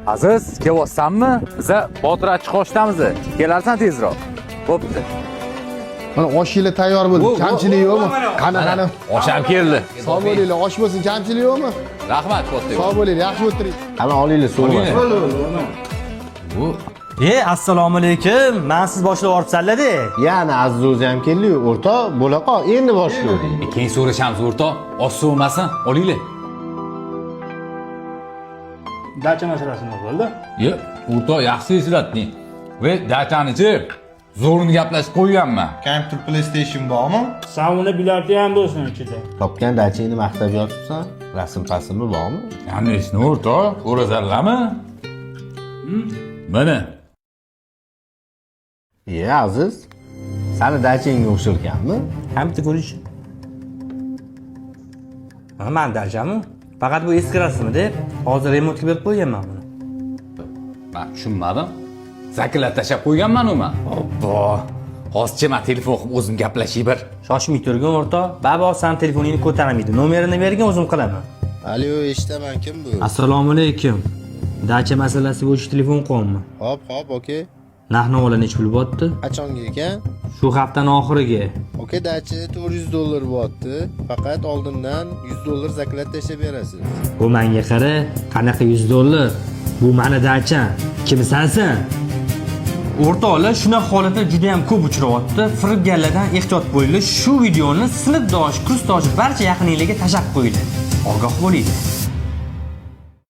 Aziz, kelyapsanmi? Biza Botir Achchiqoshdamiz. Kelarsan tezroq. Bo'pti. Mana oshinglar tayyor bo'ldi. Kamchilik yo'qmi? Qani, qani. Osh ham keldi. Sog' bo'linglar, osh bo'lsin, kamchilik yo'qmi? Rahmat katta. Sog' bo'linglar, yaxshi o'tiring. Qani olinglar suvni. Bu E, assalomu alaykum. Men siz boshlab yuboribsanlar-de. Yana Aziz o'zi ham keldi-yu, o'rtoq, bo'la qol, endi boshlayvering. Keyin so'rashamiz o'rtoq. Osh sovimasin, olinglar. Dacha masalasi nima bo'ldi? Yo'q, o'rtoq yaxshi eslatding. Ve dachanichi zo'rini gaplashib qo'yganman. Kompyuter PlayStation bormi? Sauna bilardi ham bo'lsin ichida. Topgan dachangni maqtab yotibsan, rasm pasimi bormi? Ya'ni ishni o'rtoq, ko'rasanlarmi? Mana. E, Aziz, sani dachangga o'xsharkanmi? Ham bitta ko'rish. Ha, man dachami? Faqat bu eski rasmi deb hozir remontga berib qo'yganman buni. Men tushunmadim. Zaklat tashlab qo'yganman u men. Obbo. Hozircha men telefon qilib o'zim gaplashay bir. Shoshmay turgin o'rtoq. Babo san telefoningni ko'tarmaydi. Nomerini bergin, o'zim qilaman. Alo, eshitaman, kim bu? Assalomu alaykum. Dacha masalasi bo'yicha telefon qilyapman. Hop, hop, okey. Narx-navolar necha pul bo'lyapti? Qachonga ekan? Shu haftani oxiriga. Okey, dacha $400 bo'lyapti. Faqat oldindan $100 zaklat tashlab berasiz. Bu menga qara, qanaqa $100? Bu mani dacham. Kimsan sen? O'rtoqlar, shunaqa holatlar juda ham ko'p uchrayapti. Firibgarlardan ehtiyot bo'linglar. Shu videoni sinfdosh, kursdosh barcha yaqininglarga tashlab qo'yinglar. Ogoh bo'linglar.